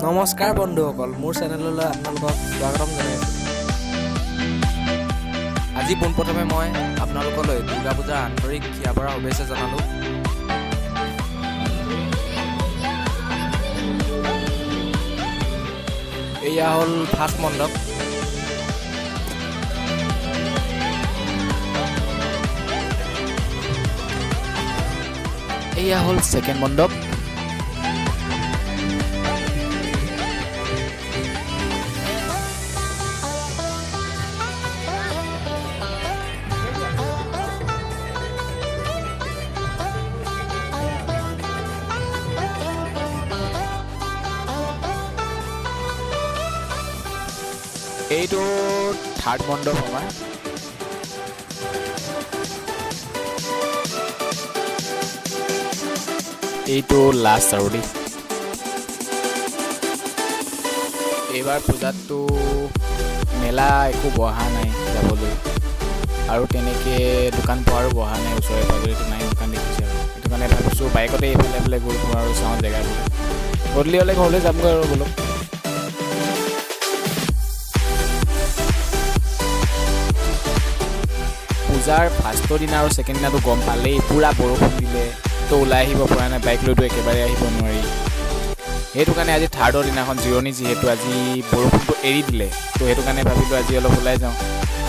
নমস্কাৰ বন্ধুসকল, মোৰ চেনেললৈ আপোনালোকক স্বাগতম জনাইছোঁ। আজি পোনপ্ৰথমে মই আপোনালোকলৈ দুৰ্গা পূজাৰ আন্তৰিক হিয়া ভৰা শুভেচ্ছা জনালোঁ। এয়া হ'ল ফাৰ্ষ্ট মণ্ডপ। এয়া হ'ল ছেকেণ্ড মণ্ডপ। এইটো থাৰ্ড মণ্ডপ আমাৰ। এইটো লাষ্ট আৰু দেই। এইবাৰ পূজাততো মেলা একো বহা নাই যাবলৈ আৰু তেনেকৈ দোকান পোহাৰো বহা নাই, ওচৰে পাজৰেতো নাই দোকান, দেখিছে। আৰু সেইটো কাৰণে ভাবিছোঁ বাইকতে এইফালে এইফালে গৈ ফুৰোঁ আৰু চাওঁ জেগাবোৰ। গধূলি হ'লে ঘৰলৈ যামগৈ আৰু। ব'লক। পূজাৰ ফাৰ্ষ্টৰ দিনা আৰু ছেকেণ্ড দিনাটো গম পালেই, পূৰা বৰষুণ দিলে, তো ওলাই আহিব পৰা নাই, বাইক লৈতো একেবাৰে আহিব নোৱাৰি। সেইটো কাৰণে আজি থাৰ্ডৰ দিনাখন জিৰণি, যিহেতু আজি বৰষুণটো এৰি দিলে, তো সেইটো কাৰণে ভাবিলোঁ আজি অলপ ওলাই যাওঁ।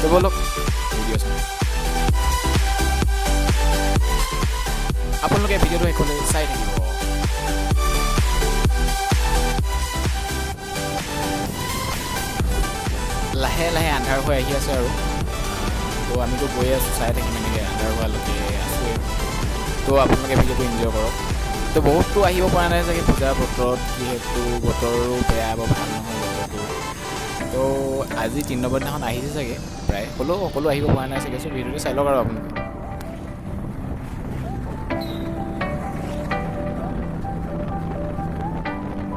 তো ব'লক, ভিডিঅ' চাওঁ। আপোনালোকে ভিডিঅ'টো শেষলৈ চাই থাকিব। লাহে লাহে আন্ধাৰ হৈ আহি আছে আৰু তো আমিতো গৈ আছোঁ, চাই থাকিম, এনেকৈ আন্ধাৰ হোৱালৈকে আছোঁৱেই। তো আপোনালোকে ভিডিঅ'টো এনজয় কৰক। তো বহুততো আহিব পৰা নাই চাগে পূজাৰ বতৰত, যিহেতু বতৰো বেয়া, বৰ ভাল নহয় বতৰটো। তো আজি 3 নম্বৰ দিনাখন আহিছে চাগে প্ৰায়, হ'লেও সকলো আহিব পৰা নাই চাগে। চ' ভিডিঅ'টো চাই লওক আৰু আপোনালোকে।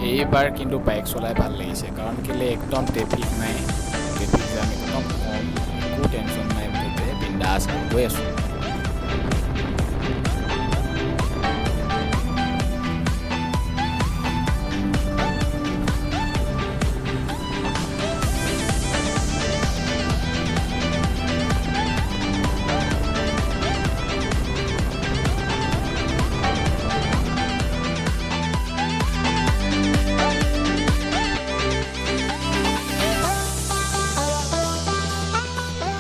এইবাৰ কিন্তু বাইক চলাই ভাল লাগিছে, কাৰণ কেলৈ একদম ট্ৰেফিক নাই, ট্ৰেফিক জাম একদম কম, একো টেনশ্যন নাই, মুঠতে বিন্দাছ গৈ আছোঁ।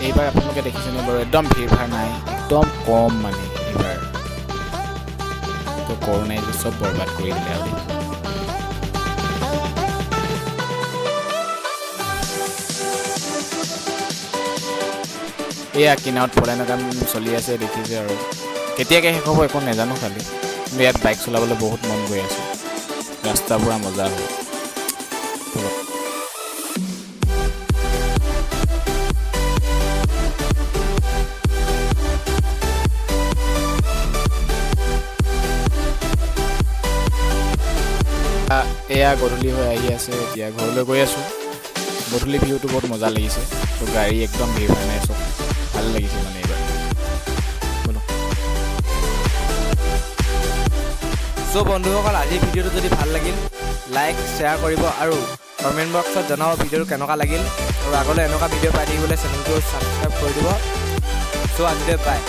এইবাৰ আপোনালোকে দেখিছেনে বাৰু, একদম ভিৰ ভাৰ নাই, একদম কম মানে এইবাৰ। তো কৰোণাই যে চব বৰবাদ কৰি দিলে আৰু দেই। এয়া কিনাৰত ফলাইনৰ কাম চলি আছে, দেখিছে। আৰু কেতিয়াকৈ শেষ হ'ব একো নাজানো খালি, কিন্তু ইয়াত বাইক চলাবলৈ বহুত মন গৈ আছে। ৰাস্তা পূৰা মজা হ'ব। ব'লক। এয়া গধূলি হৈ আহি আছে, এতিয়া ঘৰলৈ গৈ আছোঁ। গধূলি ভিউটো বহুত মজা লাগিছে। তো গাড়ী একদম ভিৰ হোৱা নাই, চব ভাল লাগিছে মানে এইবাৰ। ব'লক। চ' বন্ধুসকল, আজিৰ ভিডিঅ'টো যদি ভাল লাগিল, লাইক শ্বেয়াৰ কৰিব আৰু কমেণ্ট বক্সত জনাব ভিডিঅ'টো কেনেকুৱা লাগিল। আৰু আগলৈ এনেকুৱা ভিডিঅ' পাই থাকিবলৈ চেনেলটো ছাবস্ক্ৰাইব কৰি দিব। চ' আজিলৈ বাই।